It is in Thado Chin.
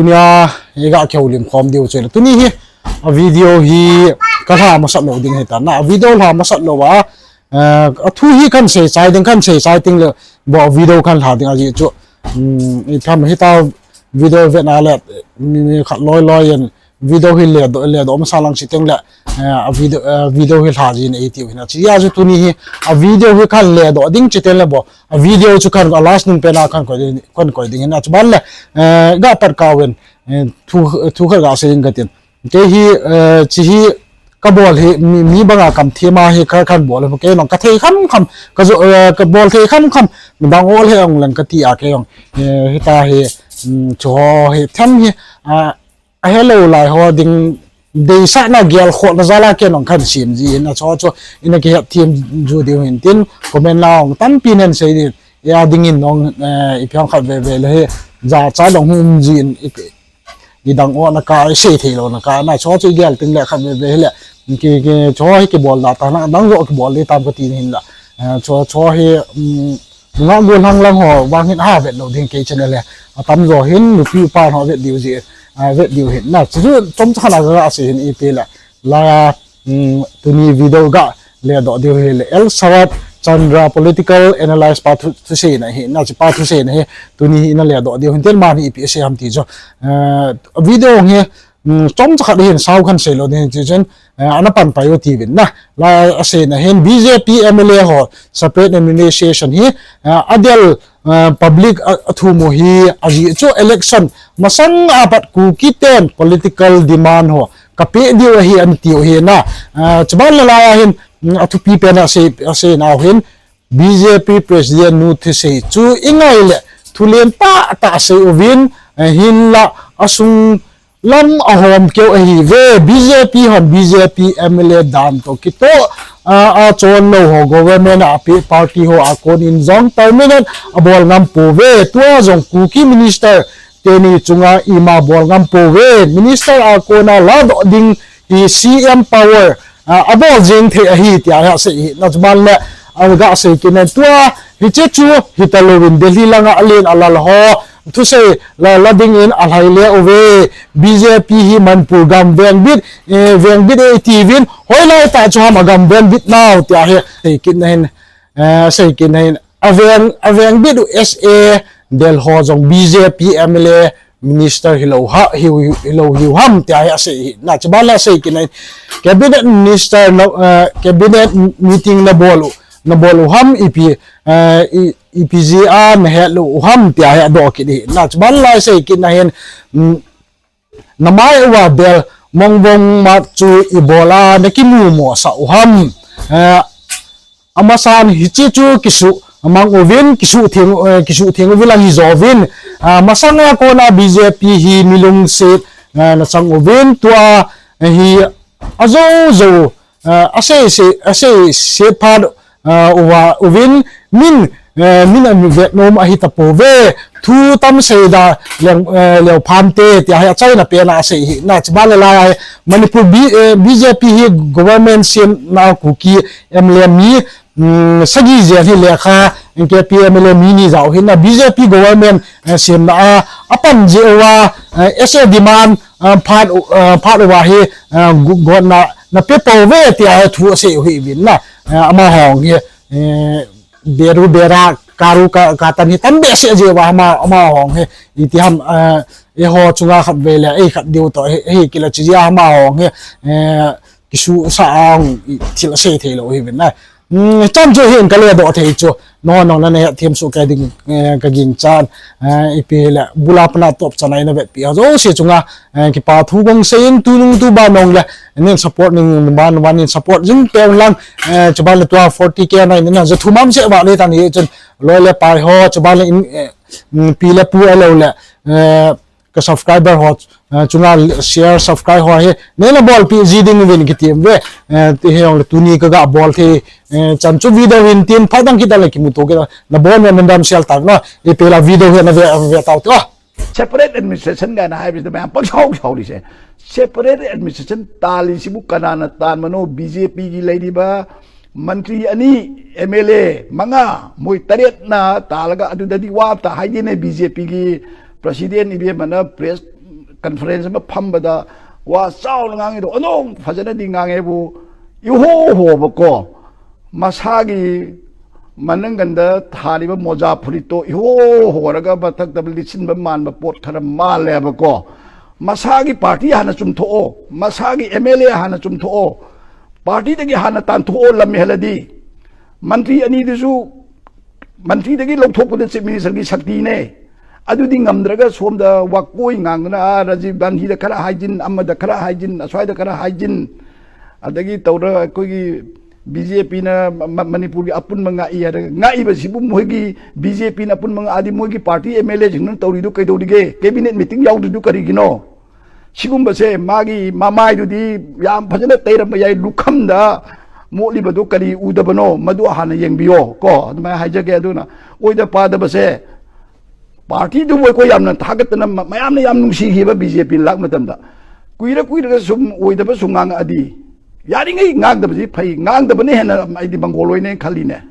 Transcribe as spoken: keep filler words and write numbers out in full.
Tunia iga kihoulim khom diu chu le. Tuni hi a video hi kalha masat lou ding hitan na. A video lha masat lou a, eh, athu hi kahin seichai ding, kahin seichai ding le bou video kahin lha ding ajeh chu. Um, itham hita video vetna le mi, mi khat loi loi in video hi ledoh, ledoh masa lang chuteng le, eh, a video, eh, video hi lha jin eitiu hina. Chujeh chu tuni hi a video hi kahin ledoh ding chuteng le bou a video chu kahin a last nung pena kahin koi ding, kahin koi ding hina. Chuban le, eh, ga pat kauvin, eh, thu, thu khat ga sei ing katin. Kei hi, eh, chi hi kabol hi mi, mi banga kamthema hi ka, kahin bol hi kei nong kathei kham kham, kajo, eh, kabol thei kham kham, midang ol he ong leng kati a kei ong. Eh, hita hi, um, chuho hi them hi, ah, ahelou lai ho ding deisahna gelkhohna jal a kei nong kahin sem jin, achu chu ina kihet them ju diu hin tin comment na ong tampi nen sei din. Ia dingin nong, eh, ipi ham khat veve le hi jacha dong hum jin i, idang o na ka, isei thei lou na ka, na chu chu igel tin le khat veve hi le ki, ki, chu hi kibol da ta na, dang jo kibol di tam kati hin la. Eh, chu, chu hi, um, nunga gollhang lang ho vang hin ha vet lou ding kei channel le. Atam jo hin nupi upa ho vet diu ji, ah, vet diu hin. Na chu chu chomcha khat na ga sei hin ipi le. La, um, tuni video ga ledoh diu hi le L Sarat Chandra political analyst pa thu, thuseina hi, na chu pa thuseina hi, tuni hi ina ledoh diu hin tin man hi ipi sei ham ti chu. Eh, video hi, um, chomcha khat hin sao kahin sei lou ding chu chun, eh, ana pan pai u tivin na. La aseina hin B J P M L A ho separate administration hi, eh, adel, eh, public a, athum u hi ajeh chu election masang a pat Kuki ten political demand ho kapeh diu ahi atiu hi na. Eh, chuban le lai a hin, mm, athupi pen a sei, aseina u hin B J P president nu thusei chu ingai le thulen tah tah sei uvin, eh, hinla asung lam ahom keu ahi ve. B J P hon B J P M L A dan toh kitoh, ah, achon lou ho government a apeh party ho a kon in jong permanent abol ngam pou ve. Tua jong Kuki minister teni chunga ima bol ngam pou ve. Minister a kon a ladoh ding hi C M power, ah, abol jeng thei ahi tia hi asei hi. Na chuban le, ah, ga sei kit in tua hiche chu hita louvin Delhi langa alen alal ho thusei la, la dingin alhai le uve. B J P hi Manipur gam vengbit, eh, vengbit e tivin, hoilai tah chu ham agam vengbit nau tia hi sei kit in ahin, eh, sei kit in ahin. Aveng, avengbit u S A del ho jong B J P M L A minister hilou ha, hi, hilou hiu ham tia hi asei hi. Na chuban le asei kit in ahin cabinet minister na, eh, cabinet meeting nabol u, nabol u ham ipi, eh, i, ipi jeh a nahet lou u ham tia hi adoh kit hi. Na chuban lai sei kit in ahin, mm, namai uva bel mongvong mat chu ibol a nakimu mo sah u ham. Eh, amasan hiche chu kisu mang uvin, kisu theng, eh, kisu theng uvin lang hijo uvin. Ah, masanga kon a B J P hi milungset, eh, nachang uvin tua, eh, hi ajo jo, eh, asei se, asei se phat, eh, uva, uvin, min, eh, min avet nom ahi tapou ve, thu tam sei da leng, eh, leo pham te, tia hi achaina pen a asei hi. Na chuban le lai a hi Manipur B-, eh, B J P hi government semna Kuki M L A mi, mm, sagi jen hi lekha, K P M L A mi ni jao hi na B J P government, eh, semna a, apan jeh uva, eh, S A demand, ah, phat u, ah, phat uva hi, ah, gu-, gotna, nape pou ve tia hi thu asei u hi vin na. Ah, amaho hi, eh, beru bera, karu ka, katan hi tam behseh jeh uva ama, amaho hi, iti ham, ah, eiho chunga khat vei le, ei khat diu toh, hi, hi kila chu jeh a amaho hi, eh, kisusah a hung, i, thil asei thei lou hi vin na. Hmm, chan chu hin kaledoh thei chu. Nangho nong nana hetthem soh kei ding, eh, kaging chan, eh, ipi le, bula pana top chan a ina vetpi ho jouse chunga, eh, kipa thu gong sei in tunung tuban nong le, nin support ning ban, ban nin support jing teng lang, eh, chuban le tua forty K na ina ja thum am se ba le tan hi chun, loi le pai ho, chuban le in, eh, mm, pi le pu alou le, eh, ka subscriber ho, eh, chunga share, subscribe ho hi, neina bolpi ji ding uvin kiti ve, eh, ti hi ong le tuni kaga bol thei, eh, chan chu video hin tin phat dang kit a le kimuto kit a, nabon ve nadam sel tak na, ipi la video hi nave, ve tau te, oh. Separate administration ga na hai bis na mayam pang sau sau li se. Separate administration tali sibu kanana tan mano B J P gi lei di ba, Mantri ani, M L A manga, moi taret na talaga adu dadi wa ta hai dine B J P gi president ibe mana press conference ꯑꯃ ꯐꯝꯕꯗ ꯋꯥ ꯆꯥꯎꯅ ꯉꯥꯡꯉꯤꯗꯣ ꯑꯗꯨꯝ ꯐꯖꯅꯗꯤ ꯉꯥꯡꯉꯦꯕꯨ, ꯏꯍꯣ ꯍꯣꯕꯀꯣ, ꯃꯁꯥꯒꯤ ꯃꯅꯪꯒꯟꯗ ꯊꯥꯔꯤꯕ ꯃꯣꯖꯥ ꯐꯨꯔꯤꯠꯇꯣ ꯏꯍꯣ ꯍꯣꯔꯒ ꯃꯊꯛꯇ ꯂꯤꯠꯁꯤꯟꯕ ꯃꯥꯟꯕ ꯄꯣꯠ ꯈꯔ ꯃꯥꯜꯂꯦꯕꯀꯣ꯫ ꯃꯁꯥꯒꯤ party ꯍꯥꯟꯅ ꯆꯨꯝꯊꯣꯛꯑꯣ, ꯃꯁꯥꯒꯤ M L A ꯍꯥꯟꯅ ꯆꯨꯝꯊꯣꯛꯑꯣ꯫ Party ꯗꯒꯤ ꯍꯥꯟꯅ ꯇꯥꯟꯊꯣꯛꯑꯣ, ꯂꯝ ꯍꯦꯜꯂꯗꯤ꯫ ꯃꯟꯇ꯭ꯔꯤ ꯑꯅꯤꯗꯨꯁꯨ ꯃꯟꯇ꯭ꯔꯤꯗꯒꯤ ꯂꯧꯊꯣꯛꯄꯗ Chief Minister ꯒꯤ ꯁꯛꯇꯤꯅꯦ꯫ ꯑꯗꯨꯗꯤ ꯉꯝꯗ꯭ꯔꯒ ꯁꯣꯝꯗ ꯋꯥꯀꯣꯏ ꯉꯥꯡꯗꯅ, ꯑꯥ, ꯔꯥꯖꯤꯕ ꯒꯥꯟꯙꯤꯗ ꯈꯔ ꯍꯥꯏꯖꯤꯟ, ꯑꯃꯗ ꯈꯔ ꯍꯥꯏꯖꯤꯟ, ꯑꯁ꯭ꯋꯥꯏꯗ ꯈꯔ ꯍꯥꯏꯖꯤꯟ, ꯑꯗꯒꯤ ꯇꯧꯔ ꯑꯩꯈꯣꯏꯒꯤ B J P ꯅ ꯃ-, ꯃ-, ꯃꯅꯤꯄꯨꯔꯒꯤ ꯑꯄꯨꯟꯕ ꯉꯥꯛꯏ ꯍꯥꯏꯔꯒ ꯉꯥꯛꯏꯕꯁꯤꯕꯨ ꯃꯣꯏꯒꯤ B J P ꯅ ꯑꯄꯨꯟꯕ ꯉꯥꯛꯑꯗꯤ ꯃꯣꯏꯒꯤ party M L A ꯁꯤꯡꯅ ꯇꯧꯔꯤꯗꯨ ꯀꯩꯗꯧꯔꯤꯒꯦ? Cabinet meeting ꯌꯥꯎꯗ꯭ꯔꯤꯗꯨ ꯀꯔꯤꯒꯤꯅꯣ? ꯁꯤꯒꯨꯝꯕꯁꯦ ꯃꯥꯒꯤ ꯃꯃꯥꯏꯗꯨꯗꯤ ꯌꯥꯝ ꯐꯖꯅ ꯇꯩꯔꯝꯕ ꯌꯥꯏ, ꯂꯨꯈꯝꯗ ꯃꯣꯠꯂꯤꯕꯗꯨ ꯀꯔꯤ ꯎꯗꯕꯅꯣ? ꯃꯗꯨ ꯍꯥꯟꯅ ꯌꯦꯡꯕꯤꯌꯣ ꯀꯣ, ꯑꯗꯨꯃꯥꯏꯅ ꯍꯥꯏꯖꯒꯦ꯫ ꯑꯗꯨꯅ ꯑꯣꯏꯗ ꯄꯥꯗꯕꯁꯦ, party ꯗꯨꯕꯨ ꯑꯩꯈꯣꯏ ꯌꯥꯝꯅ ꯊꯥꯒꯠꯇꯅ ꯃ-, ꯃꯌꯥꯝꯅ ꯌꯥꯝ ꯅꯨꯡꯁꯤꯈꯤꯕ B J P ꯂꯥꯛ ꯃꯇꯝꯗ꯫ ꯀꯨꯏꯔ ꯀꯨꯏꯔꯒ ꯁꯨꯝ ꯑꯣꯏꯗꯕ ꯁꯨꯝ ꯉꯥꯡꯉꯛꯑꯗꯤ, ꯌꯥꯔꯤꯉꯩ ꯉꯥꯡꯗꯕꯁꯤ ꯐꯩ, ꯉꯥꯡꯗꯕꯅ ꯍꯦꯟꯅ ꯑꯩꯗꯤ ꯃꯪꯒꯣꯜ ꯑꯣꯏꯅ ꯈꯜꯂꯤꯅꯦ꯫